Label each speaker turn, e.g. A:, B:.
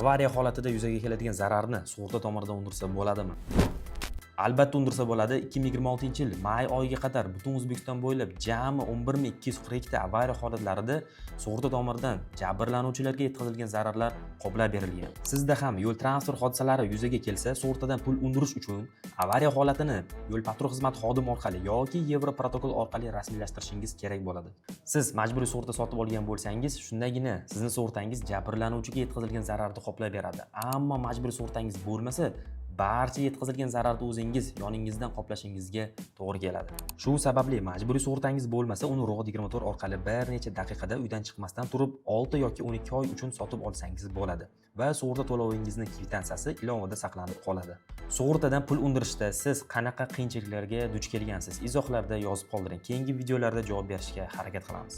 A: Avariya holatida yuzaga keladigan zararni sug'urta tomonidan undirsa bo'ladimi? Albatta, undirsa bo'ladi. 2026-yil may oyiga qadar butun O'zbekiston bo'ylab jami 11 242 ta avariya holatlarida sug'urta tomonidan jabrlanuvchilarga yetkazilgan zararlar qoplab berilgan. Sizda ham yo'l transport hodisalari yuzaga kelsa, sug'urtadan pul undirish uchun avariya holatini yo'l patrul xizmati xodimi orqali yoki Yevroprotokol orqali rasmiylashtirishingiz kerak bo'ladi. Siz majburiy sug'urta sotib olgan bo'lsangiz, shundagina sizni sug'urtangiz jabrlanuvchiga yetkazilgan zararni qoplab beradi. Ammo majburiy sug'urtangiz bo'lmasa, barcha yetkazilgan zararni o'zingiz yoningizdan qoplashingizga to'g'ri keladi. Shu sababli majburiy sug'urtangiz bo'lmasa, uni Rug'at 24 orqali bir necha daqiqada, uydan chiqmasdan turib, 6 yoki 12 oy uchun sotib olsangiz bo'ladi va sug'urta to'lovingizni kvitansiyasi ilovada saqlanib qoladi. Sug'urtadan pul undirishda siz qanaqa qiyinchiliklarga duch kelgansiz? Izohlarda yozib qoldiring. Keyingi videolarda javob berishga harakat qilamiz.